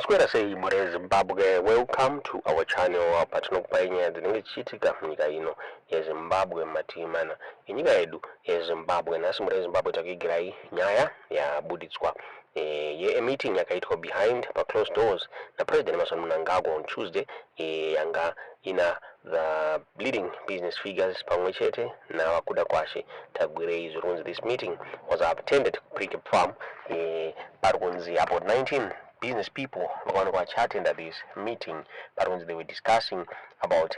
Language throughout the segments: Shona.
Maswera sei, mhuri yeZimbabwe? Welcome to our channel, patinokupai nyaya dzinenge dzichiitika munyika ino yeZimbabwe, mumativi mana enyika yedu yeZimbabwe. Nhasi, mhuri yeZimbabwe, takuigirai nyaya yabuditswa yemeeting yakaitwa behind paclosed doors naPresident Emmerson Mnangagwa on Tuesday, yanga ina the leading business figures pamwe chete naVaKudakwashe Tagwirei. Zviri kunzi this meeting was attended kuPricabe Farm. Pari kunzi about 19 business people vakaonekwa vachiattenda this meeting. Pari kunzi they were discussing about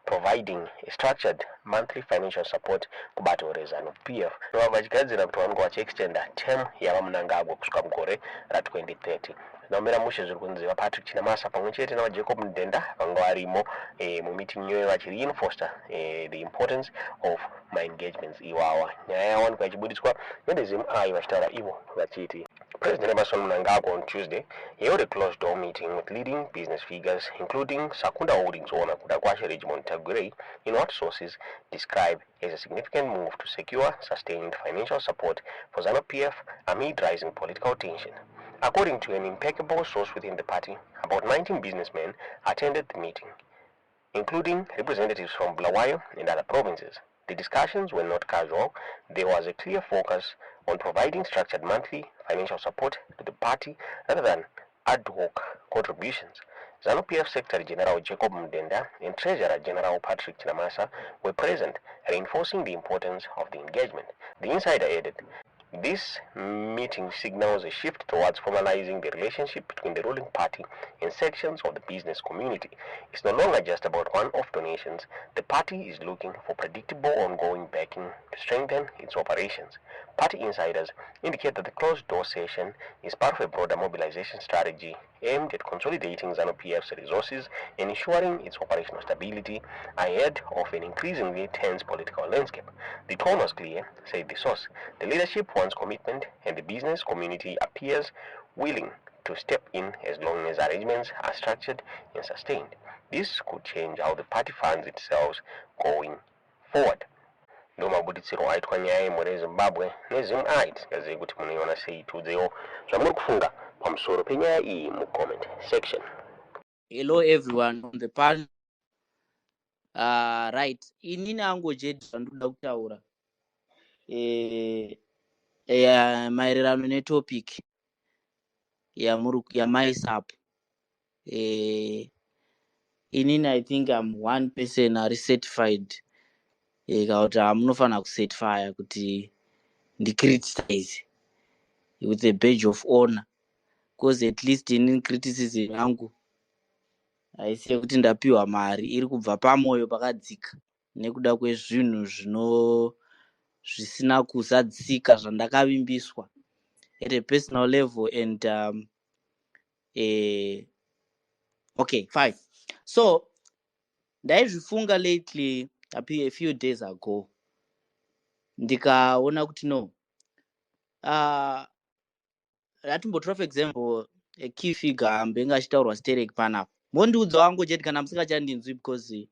providing a structured monthly financial support kubato reZANU PF, vachigadzira kuti vanonge vachiextenda term yavaMnangagwa kusvika mugore ra2030. Zvinomira mushe. Zviri kunzi vaPatrick Chinamasa pamwe chete navaJacob Mudenda vanga varimo mumeeting iyoyo, vachireinforca the importance of maengagements iwawa. Nyaya yawanikwa ichibuditswa neZimEye, vachitaura ivo vachiti President Emmerson Mnangagwa on Tuesday held a closed-door meeting with leading business figures, including Sakunda Holdings owner Kudakwashe Regimond Tagwirei, in what sources describe as a significant move to secure sustained financial support for ZANU-PF amid rising political tension. According to an impeccable source within the party, about 19 businessmen attended the meeting, including representatives from Bulawayo and other provinces. The discussions were not casual. There was a clear focus on providing structured monthly financial support to the party rather than ad hoc contributions. ZANU-PF Secretary General Jacob Mudenda and Treasurer General Patrick Chinamasa were present, reinforcing the importance of the engagement. The insider added, "This meeting signals a shift towards formalizing the relationship between the ruling party and sections of the business community. It's no longer just about one-off donations. The party is looking for predictable ongoing backing to strengthen its operations." Party insiders indicate that the closed-door session is part of a broader mobilization strategy aimed at consolidating ZANU-PF's resources and ensuring its operational stability ahead of an increasingly tense political landscape. "The tone was clear," said the source. "The leadership wants commitment, and the business community appears willing to step in as long as arrangements are structured and sustained. This could change how the party funds itself going forward." Ndo mabuditsiro aitwa nyaya yemhuri yeZimbabwe neZimEye. Tisingazivi kuti munoiona sei. Tiudzewo zvamuri kufunga pamusoro penyaya iyi mucomment section. Hello everyone on the panel. Right, inini angu chete zvandoda kutaura maererano netopic yamaisapo, inini I think I'm one person ari certified, kana kuti hamunofanira kucertifya kuti ndicriticize with a badge of honor, because at least inini criticism yangu haisi yekuti ndapiwa mari, iri kubva pamwoyo pakadzika nekuda kwezvinhu zvino zvisina kuzadzika zvandakavimbiswa at a personal level. And okay, fine. So ndaizvifunga lately, a few days ago, ndikaona kuti no, atimbotora for example a key figure ambenge achitaurwa sterek panapa. Mondiudza wangu chete kana musingachandinzwi, because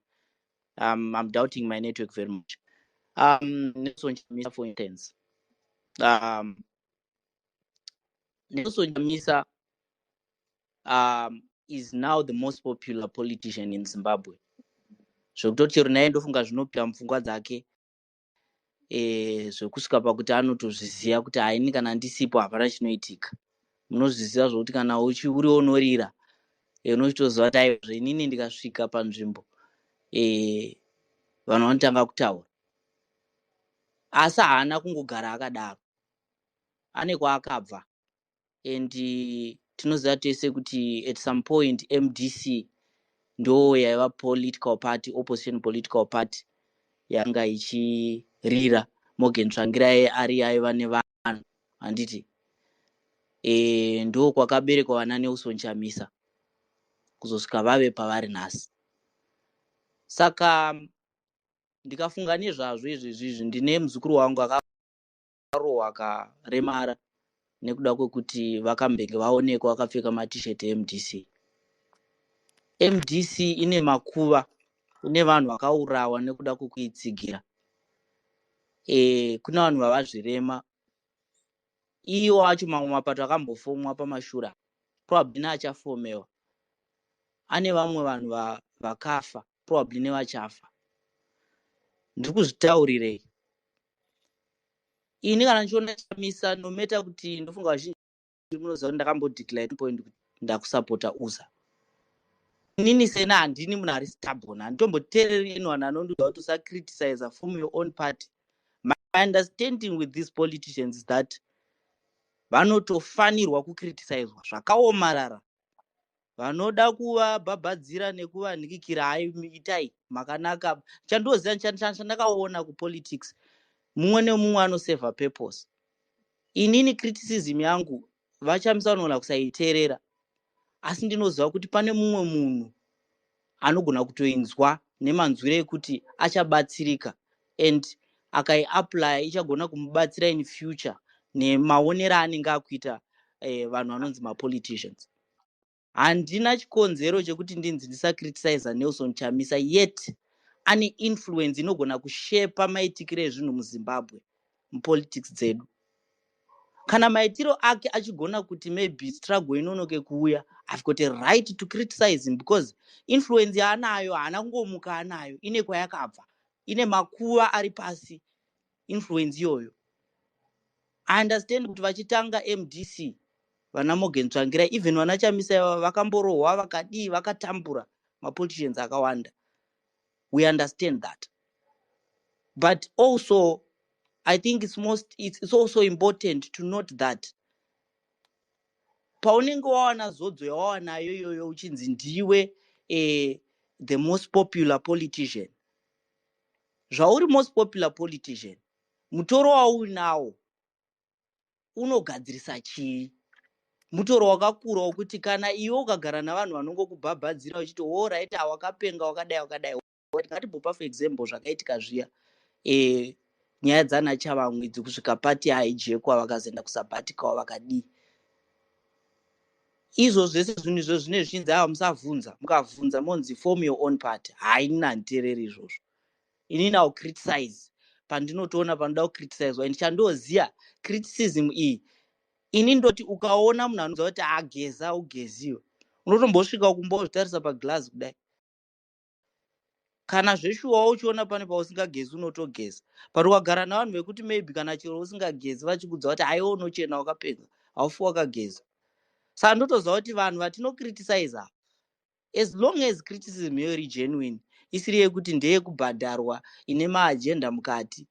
I'm doubting my network very much. Nelson Chamisa, for instance, Nelson Chamisa is now the most popular politician in Zimbabwe, zvekutoti chero naye ndofunga zvinopinda mupfungwa dzake, zvekusvika pakuti anotozviziva kuti haini, kana ndisipo hapana chinoitika. Munozviziva zvokuti kana uri unorira, unochitoziva kuti aizvo inini ndikasvika panzvimbo, vanhu vanotanga kutaura. Asi haana kungogara akadaro, ane kwaakabva, and tinoziva tese kuti at some point MDC ndo yaiva political party, opposition political party yanga ichirira. Morgan Tsvangirai ari aiva nevanhu, handiti? Ndo kwakaberekwa vana Nelson Chamisa kuzosvika vave pavari nhasi. Saka ndikafunga nezvazvo izvezvizvi, ndine muzukuru wangu akarohwa akaremara nekuda kwekuti vakambenge vaonekwa vakapfeka matisheti eMDC. MDC ine makuva, ine vanhu vakaurawa nekuda kwekuitsigira. Kune vanhu vava zvirema. Iwo acho mamwe mapato akambofomwa pamashure. Probably neachafomewa. Ane vamwe vanhu vakafa, probably nevachafa. Ndiri kuzvitaurirei ini kana ndichiona Chamisa? No matter kuti ndofunga vazhinji munoziva kuti ndakambodeclare point kuti ndakusapota uza. Inini sena handini munhu ari stubborn, handitomboteereri anyone anondiudza kuti usacriticize, form your own party. My understanding with these politicians is that vanotofanirwa kucriticizwa zvakaomarara. Vanoda kuvabhabhadzira nekuvanhikikira, hai, itai makanaka. Chandoziva, chandakaona kupolitics, mumwe nemumwe anoseva purpose. Inini criticism yangu, vaChamisa vanoona kusaiteerera, asi ndinoziva kuti pane mumwe munhu anogona kutoinzwa nemanzwiro ekuti achabatsirika and akaiapply, ichagona kumubatsira in future nemaonero aanenge akuita vanhu vanonzi mapoliticians. Handina chikonzero chekuti ndinzi ndisacriticiza Nelson Chamisa, yet ane influence inogona kushepa maitikiro ezvinhu muZimbabwe, mupolitics dzedu. Kana maitiro ake achigona kuti maybe struggle inonoke kuuya, I've got a right to criticize him, because influence yaanayo haana kungomuka anayo, ine kwayakabva, ine makuva ari pasi influence iyoyo. I understand kuti vachitanga MDC, vana Morgan Tsvangirai, even vana Chamisa ivava, vakamborohwa, vakadii, vakatambura, mapoliticians akawanda. We understand that, but also I think it's also important to note that paunenge wawana zodzo yawawanayo iyoyo, uchinzi ndiwe the most popular politician, zvauri most popular politician, mutoro wauinawo unogadzirisa chii? Mutoro wakakura wokuti kana iwe ukagara navanhu vanongokubhabhadzira uchiti, "Alright, wakapenga, wakadai, wakadai." Ngatimbopa for example zvakaitika zviya, nyaya dzana Tshabangu idzi, kusvika pati haijekwa, vakazoenda kusabbatical, vakadii. Izvo zvese zvinhu izvo zvine zvichinzi, "Ava musavhunza, mukavhunza monzi form your own party." Haini handiteereri izvozvo. Inini I'll criticize pandinotoona panoda kucriticizwa, and chandoziva, criticism iyi, ini ndoti ukaona munhu anoziva kuti ageza ugeziwe, unotombosvika kumbozvitarisa paglazi kudai. Kana zveshuwa uchiona pane pausingagezi, unotogeza. But ukagara navanhu vekuti maybe kana chero usingagezi vachikudza kuti, "Haiwa, unochena, wakapedza," haufi wakageza. Saka ndotoziva kuti vanhu vatinocriticiza, as long as criticism iyo iri genuine, isiri yekuti ndeyekubhadharwa, ine maagenda mukati,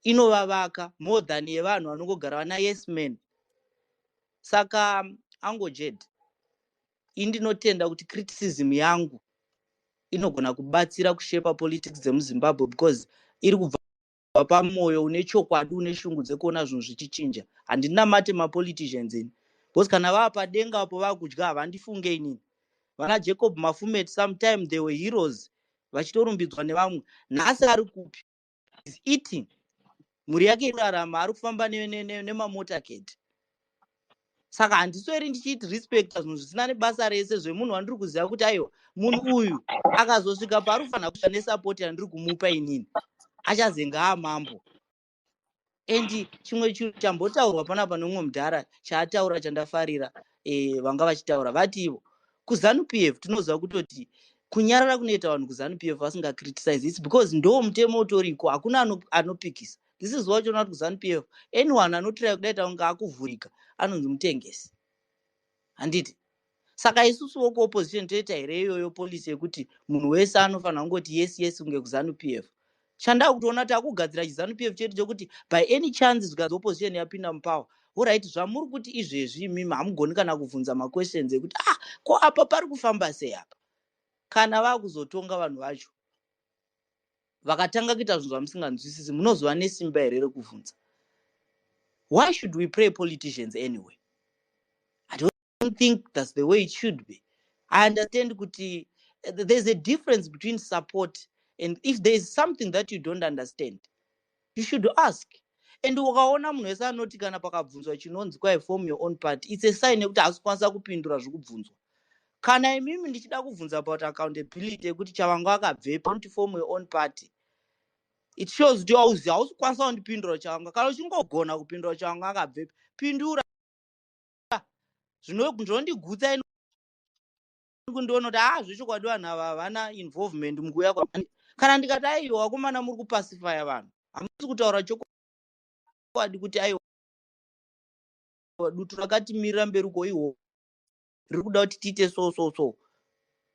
inovavaka more than yevanhu vanongogara vana yes men. Saka angojed, ini ndinotenda kuti criticism yangu inogona kubatsira kushepa politics dzemuZimbabwe, because iri kubva pamwoyo une chokwadi, une shungu dzekuona zvinhu zvichichinja. Handinamate mapoliticians ini, because kana vava padenga apo vakudya, havandifunge inini. Vana Jacob Mafume, sometime they were heroes, vachitorumbidzwa nevamwe. Nhasi ari kupi? Is eating, mhuri yake irarama, ari kufamba nemamotorcade. Saka handisweri ndichiti respecta zvinhu zvisina nebasa rese zvemunhu wandiri kuziva kuti, aiwa, munhu uyu akazosvika paari kufanira kusvika nesupport yandiri kumupa inini, achazenga amambo. And chimwe chinhu chambotaurwa panapa nemumwe mudhara, chaataura chandafarira, vanga vachitaura vati ivo kuZANU PF, tinoziva kutoti kunyarara kunoita vanhu kuZANU PF vasingacriticize, it's because ndo mutemo utoriko, hakuna anopikisa. This is wacho kuti kuZANU PF anyone anotiraya kudaita kunge akuvhurika anonzi mutengesi, handiti? Saka isusuwo kuopposition toita here iyoyo policy yekuti munhu wese anofanira kungoti yes, kunge kuZANU PF? Chandaa kutoona, taakugadzira chiZANU PF chedu chekuti by any chance zvikanzi opposition yapinda mupower, alright, zvamuri kuti izvezvi imimi hamugoni kana kubvunza maquestions ekuti, "Ah, ko apa pari kufamba sei apa?" Kana vaakuzotonga, vanhu vacho vakatanga kuita zvinhu zvamusinganzwisisi, munozova nesimba here rekubvunza? Why should we pray politicians anyway? I don't think that's the way it should be. I understand kuti there's a difference between support and if there is something that you don't understand, you should ask. And ukaona munhu wese anoti kana pakabvunzwa chinonzi kwai, "Form your own party," it's a sign yekuti haasi kukwanisa kupindura zvekubvunzwa. Kana imimi ndichida kubvunza about accountability yekuti Tshabangu akabvepi, anoti, "Form your own party," it shows kuti auzi hausi kukwanisa kundipindura. Tshabangu, kana uchingogona kupindura Tshabangu akabvepi, pindura. Zvinondigutsa kundiona kuti haa, zvechokwadi vanhu ava havana involvement mukuuya. Kana ndikati, "Aiwa vakomana, muri kupacifya vanhu, hamusi kutaura chokwadi," kuti aiwa, dutu rakatimirira mberi uko ihwo riri kuda kuti tiite so so so,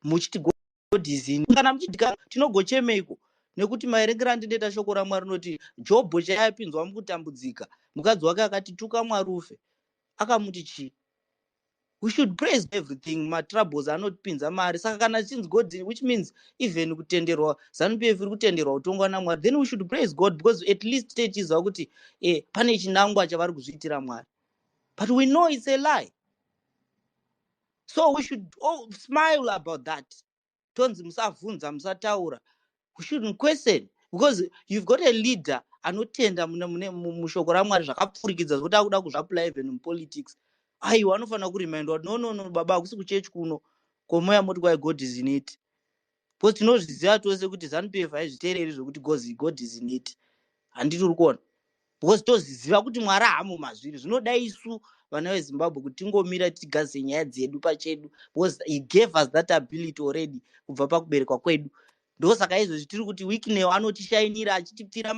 muchiti God is in, kana muchidya tinogochemeiko? Nekuti maerengero andinoita shoko raMwari rinoti Jobho chayapinzwa mukutambudzika, mukadzi wake akati, "Tuka Mwari ufe." Akamuti chii? We should praise everything. Matroubles anotipinza mari. Saka kana chinzi God, which means even kutenderwa ZANU PF iri kutenderwa kutongwa naMwari, then we should praise God, because at least tichiziva kuti pane chinangwa chavari kuzviitira Mwari. But we know it's a lie, so we should all smile about that. Tonzi musavhunza, musataura. We shouldn't question because you've got a leader anotenda mushoko raMwari zvakapfurikidza zvokuti akuda kuzviapply even mupolitics. Aiwa, anofanira kuremindwa kuti, "No, no, no, baba, hakusi kuchechi kuno komoya moti kwai God is in it," because tinozviziva tose kuti ZANU PF haizviteereri zvokuti God is in it. Handiti uri kuona? Because toziziva kuti Mwari haamo mazviri. Zvinoda isu vana veZimbabwe kuti tingomira tigadzise nyaya dzedu pachedu, because he gave us that ability already kubva pakuberekwa kwedu. Ndosaka izvozvi tiri kuti Wicknell anotishainira achitipfira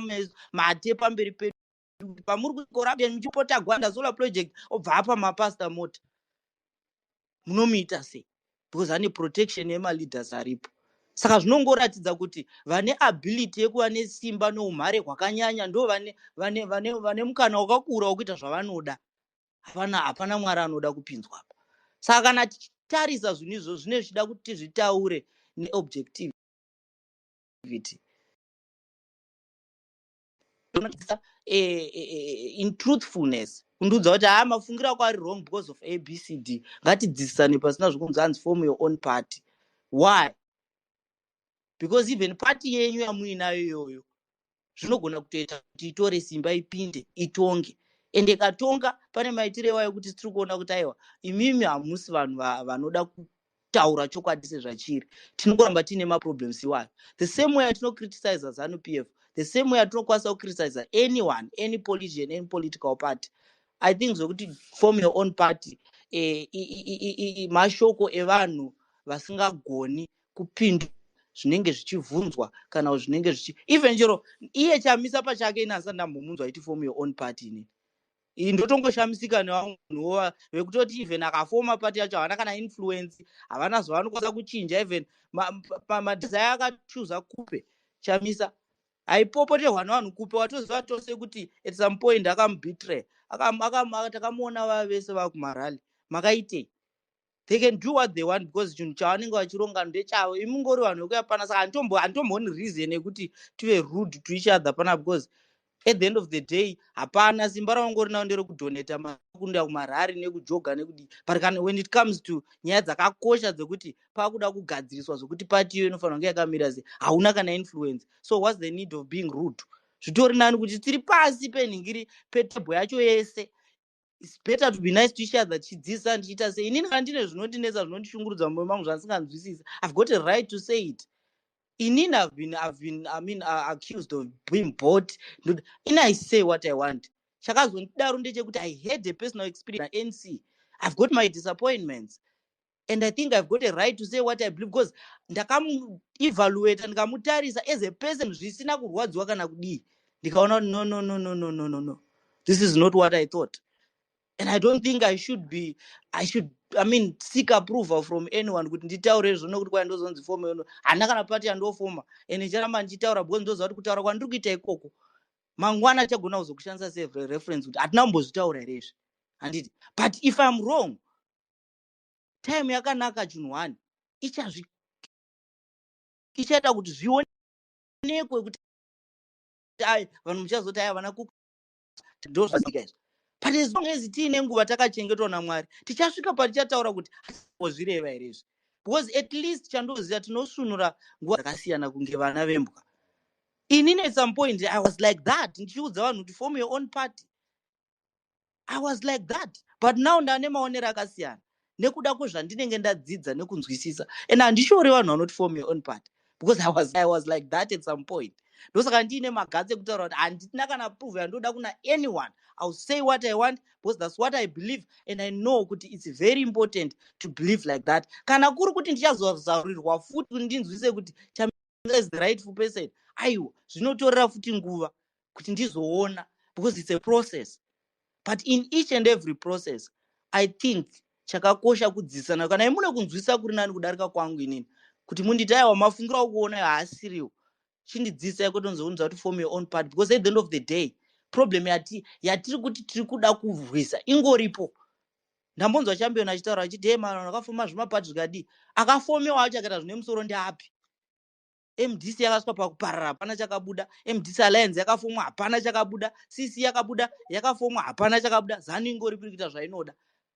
mate pamberi pedu kuti pamuri kucorruption muchipota Gwanda Solar Project, obva apa mapasta mota. Munomuita sei? Because ane protection yemaleaders aripo. Saka zvinongoratidza kuti vane ability yekuva nesimba neumhare hwakanyanya ndo vane mukana wakakura wekuita zvavanoda. Hapana Mwari anoda kupinzwa apa. Saka kana tichitarisa zvinhu izvozvo, zvine zvichida kuti tizvitaure neobjectivity, in truthfulness, kundiudza kuti haa, mafungiro ako ari wrong because of ABCD. Ngatidzidzisane pasina zvokunzi hanzi form your own party. Why? Because even party yenyu yamuinayo iyoyo zvinogona kutoita kuti itore simba, ipinde, itonge. Ende ikatonga, pane maitiro iwayo kuti tiri kuona kuti aiwa, imimi hamusi vanhu vanoda kutaura chokwadi sezvachiri. Tinongoramba tiine maproblems iwayo. The same way atinocriticiza ZANU PF, the same way atinokwanisa kucriticiza anyone, any politician, any political party. I think zvokuti form your own party mashoko evanhu vasingagoni kupindura zvinenge zvichibvunzwa kana zvinenge zvichi even chero iye Chamisa pachake. Ini asati ndambomunzwa aiti form your own party. Inini iyi ndotongoshamisika nevanhuwo vekutoti even akafoma party yacho havana kana influence, havana zvavanokwanisa kuchinja. Even madesire akachuza Kupe Chamisa aipopoterwa nevanhu. Kupe watoziva tose kuti at some point akamubetray. Takamuona vava vese vakumarally. Makaitei? They can do what they want because chinhu chavanenge vachironga ndechavo. Imungori vanhu vekuya pana. Saka handitombooni reason yekuti tive rude to each other pana, because at the end of the day hapana simba ravangori navo nderekudonata, kunda kumarally nekujoga nekudii. But kana when it comes to nyaya dzakakosha dzekuti pakuda kugadziriswa zvokuti party iyo inofanira kunge yakamira sei, hauna kana influence. So what's the need of being rude? Zvitori nani kuti tiri pasi penhingiri petable yacho yese. It's better to be nice to each other. Tichidzidzisa, ndichiita sei, inini kana ndine zvinondinetsa, zvinondishungurudza mumwoyo mangu, zvandisinganzwisisi, I've got a right to say it. Inini I've been, I mean, accused of being bought. In I say what I want. Chakazondidaro ndechekuti I had a personal experience nc I've got my disappointments and I think I've got a right to say what I believe, because ndakamuevaluata, ndikamutarisa as a person zvisina kurwadziwa kana kudii, ndikaona kuti no, no, no, no, no, no, no, no, this is not what I thought, and I don't think I should, I mean, seek approval from anyone kuti nditaure izvo, nekuti kwai ndozonzi foma yono. Handina kana party yandofoma, and ndicharamba ndichitaura because ndoziva kuti kutaura kwandiri kuita ikoko mangwana achagona kuzokushandisa sereference kuti hatina kumbozvitaura here izvi, handiti? But if I'm wrong, time yakanaka, chinhu one ichazvi ichaita kuti zvionekwe kuti ai, vanhu muchazoti ai, havana ku ndozvazika izvi. But as long as tiine nguva, takachengetwa naMwari, tichasvika patichataura kuti ozvireva here izvi, because at least chandoziva, tinosvinura nguva dzakasiyana kunge vana vembwa. Inini at some point I was like that, ndichiudza vanhu kuti form your own party. I was like that, but now ndane maonero akasiyana nekuda kwezvandinenge ndadzidza nekunzwisisa, and handishori vanhu vanoti form your own party, because I was like that at some point. Ndosaka ndiine maguts ekutaura kuti handina kana proof yandoda kuna anyone. I'll say what I want because that's what I believe, and I know kuti it's very important to believe like that. Kana kuri kuti ndichazozarurirwa futi kuti ndinzwise kuti Chamisa is the rightful person, aiwa, zvinotorera futi nguva kuti ndizoona, because it's a process. But in each and every process, I think chakakosha kudzidzisana. Kana imune kunzwisa kuri nani kudarika kwangu inini, kuti munditi, "Aiwa, mafungiro akuona haasiriwo," chindidzidzisai, kutonzounza kuti form your own party, because at the end of the day, problem yati yatiri kuti tiri kuda kurwisa ingoripo. Ndambonzwa Champion achitaura achiti, "He, vanhu akafoma zvimapati zvikadii." Akafomewa acho akaita zvine musoro ndeapi? MDC yakasvika pakuparara, hapana chakabuda. MDC Alliance yakafomwa, hapana chakabuda. CC yakabuda, yakafomwa, hapana chakabuda. ZANU ingori kuri kuita zvainoda.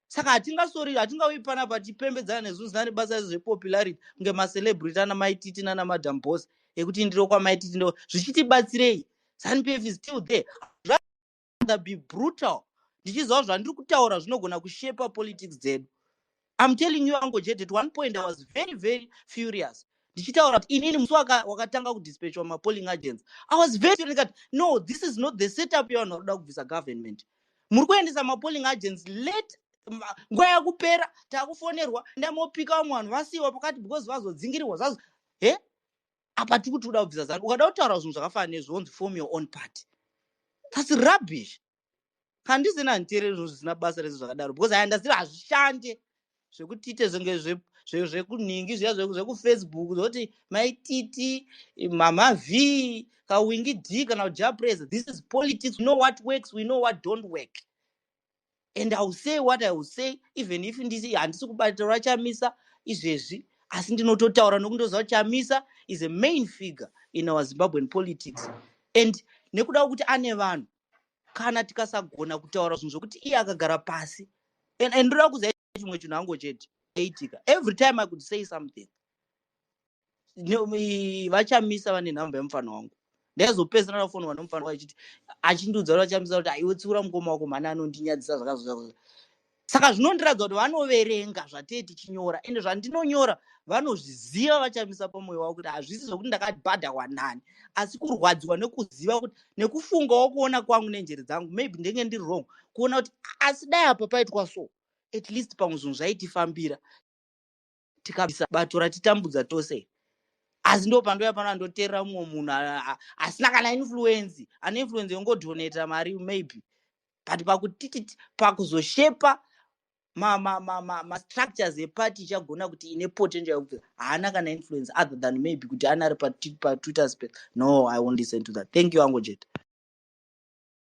Saka hatingasori, hatingauyi panapa tipembedzana nezvinhu zvisina nebasa zvepopularity, kunge macelebrity ana Maititi nana Madam Boss, ekuti ndiro kwaMaititi ndo zvichitibatsirei? ZANU PF is still there. Rather be brutal ndichiziva zvandiri kutaura zvinogona kushepa politics dzedu. I'm telling you, Uncle Jet, at one point I was very, very furious ndichitaura kuti inini musi wakatanga kudispatchwa mapolling agents, I was very, ndikati, "No, this is not the setup yevanhu vari kuda kubvisa government. Muri kuendesa mapolling agents late, nguva yakupera, takufonerwa, ndamopika vamwe vanhu vasiyiwa pakati because vazodzingirirwa zvazo." He, apa tiri kuti kuda kubvisa ZANU. Ukada kutaura zvinhu zvakafanana nezvo, "Form your own party," that's rubbish. Handisina, handiteereri zvinhu zvisina basa rese zvakadaro, because handaziva hazvishande zvekuti tiite zvenge zvekunhingi zviya zvekufacebook, zvokuti Maititi, Mama V, kaWingi D kana kuJapres. This is politics. We know what works, we know what don't work, and I will say what I will say, even if ndisi handisi kubatira Chamisa izvezvi, asi ndinototaura nokundoziva kuti Chamisa is a main figure in our Zimbabwean politics, and nekuda kwekuti ane vanhu, kana tikasagona kutaura zvinhu zvokuti iye akagara pasi. And ndoda kuziva chimwe chinhu hango chete itika: every time I could say something, vaChamisa vane nhamba yemufana wangu. Ndaizopedzisira ndafonwa nomufana wangu achiti, achindiudza kuti vaChamisa kuti, "Aiwe, tsiura mukoma wako mhani, anondinyadzisa zvakazvo." Saka zvinondiratidza kuti vanoverenga zvatee tichinyora, ende zvandinonyora vanozviziva vaChamisa pamwoyo wavo, kuti hazvisi zvokuti ndakabhadharwa nani, asi kurwadziwa nekuziva kuti nekufungawo kuona kwangu nenjere dzangu, maybe ndenge ndiri wrong, kuona kuti asi dai apa paitwa so, at least pamwe zvinhu zvaitifambira, tikabvisa bato ratitambudza tose. Asi ndo pandoya pano andoteerera mumwe munhu asina kana influence, ane influence yongodonata mari maybe, but pakutiti pakuzoshepa mastructures epati ichagona kuti ine potential yekubvisa, haana kana influence other than maybe kuti ana ari paTwitter space. No, I won't listen to that. Thank you, Uncle Jet.